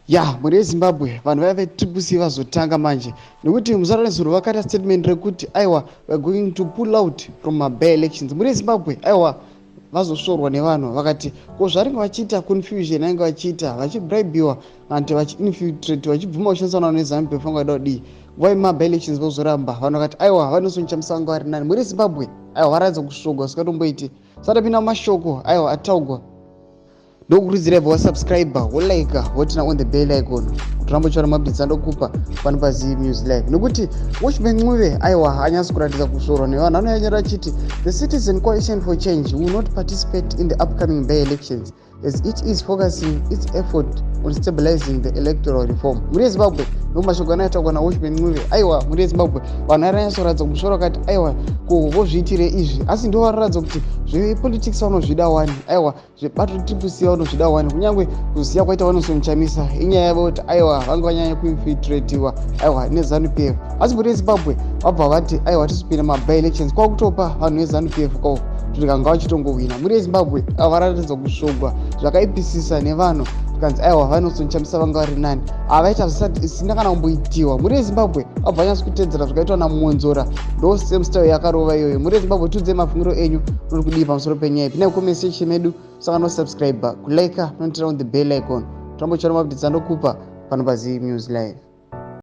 Ya, mhuri yeZimbabwe, vanhu vaya veTriple C vazotanga manje, nekuti muzara nezuro vakaita statement rekuti aiwa, we are going to pull out from maby elections. Mhuri yeZimbabwe, aiwa, vazosvorwa nevanhu vakati ko zvaringe vachiita confusion, ainge vachiita vachibribiwa vanhu, vachiinfiltrate, vachibvuma kushandisa vanhu neZANU PF, vanga vada kudii nguva yemaby elections? Vozoramba. Vanhu vakati aiwa, vaNelson Chamisa vanga vari nani. Mhuri yeZimbabwe, aiwa, varatidza kusvogwa zvingatomboiti. Satapinda mumashoko aiwa ataugwa, ndokurudzirai bva wasubscribe, wolike, woturn on the bell icon kuti rambo uchiona maupdates andokupa pano paZi News Live. Nekuti Watchman Ncube aiwa anyatsi kuratidza kusvorwa nevanhu. Anoyanyora achiti the Citizen Coalition for Change will not participate in the upcoming by elections as it is focusing its effort on stabilizing the electoral reform. Mhuri yeZimbabwe, ndomashoko anoitaurwa naWatchman Ncube. Aiwa, mhuri yeZimbabwe, vanhu varanyatsoratidza kumusoro vakati aiwa, ko vozviitire izvi? Asi ndo vanoratidza kuti zvepolitics vanozvida wani. Aiwa, zvebato Triple C vanozvida wani. Kunyange kuziva kwaita vaNelson Chamisa, inyaya yavo kuti aiwa, vanga vanyanya kuinfiltratiwa aiwa neZANU PF. Asi mhuri yeZimbabwe, vabva vati aiwa, tisipinda maby elections, kwakutopa vanhu veZANU PF kwavo kuti kanga vachitongohwina. Mhuri yeZimbabwe, varatidza kusvogwa zvakaipisisa nevanhu, tikanzi aiwa, vaNelson Chamisa vanga vari nani. Havaita zvisina kana kumboitiwa. Mhuri yeZimbabwe, vabva vanyatsa kutedzera zvakaitwa naMwonzora, ndo same style yakarova iyoyo. Mhuri yeZimbabwe, tiudzei mafungiro enyu, muri kudii pamusoro penyaya? Pinai comment section medu, saka nosubscribe, kulike, noturn on the bell icon, tambochana maupdates andokupa pano paZi News Live.